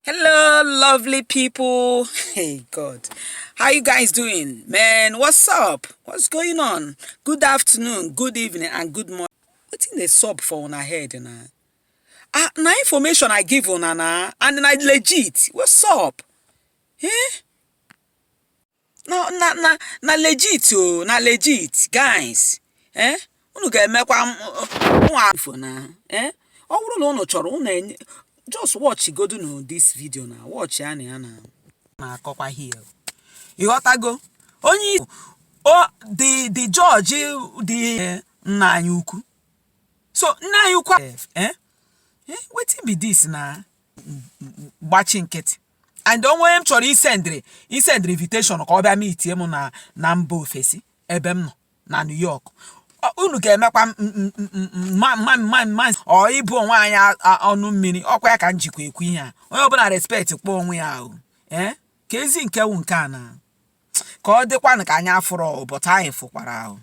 Hello, lovely people. Hey, God. How you guys doing? Man, what's up? What's going on? Good afternoon, good evening, and good morning. Wetin dey sup for una head na? Ah, na information I give una na, and na legit. What's up? Eh? Na legit o, na legit, guys. Eh? Unu ga-emekwa nwa ifo na, eh? Ọ bụrụ na unu chọrọ, unu enye just watch godunu this video na watch ya na ya na na-akọkwa here. Ịghọtago? Onye o the judge dị nna anyị ukwu. So nna anyị ukwu, eh? Eh, wetin be this na gbachi nkịtị? And onwe m chọrọ isendịrị invitation ka ọ bịa meetie m na mba ofesi ebe m nọ na New York. Unu ga-emekwa ma ma ma ma ọ ịbụ onwe anyị ọnụ mmiri ọkwa ya ka m jikwa ekwu ihe a. Onye ọbụla respect kpọọ onwe ya ahụ, ee, ka ezi nke wụ nke a na ka ọ dịkwanụ ka anyị afụrọ ụbọchị anyị fụkwara ahụ.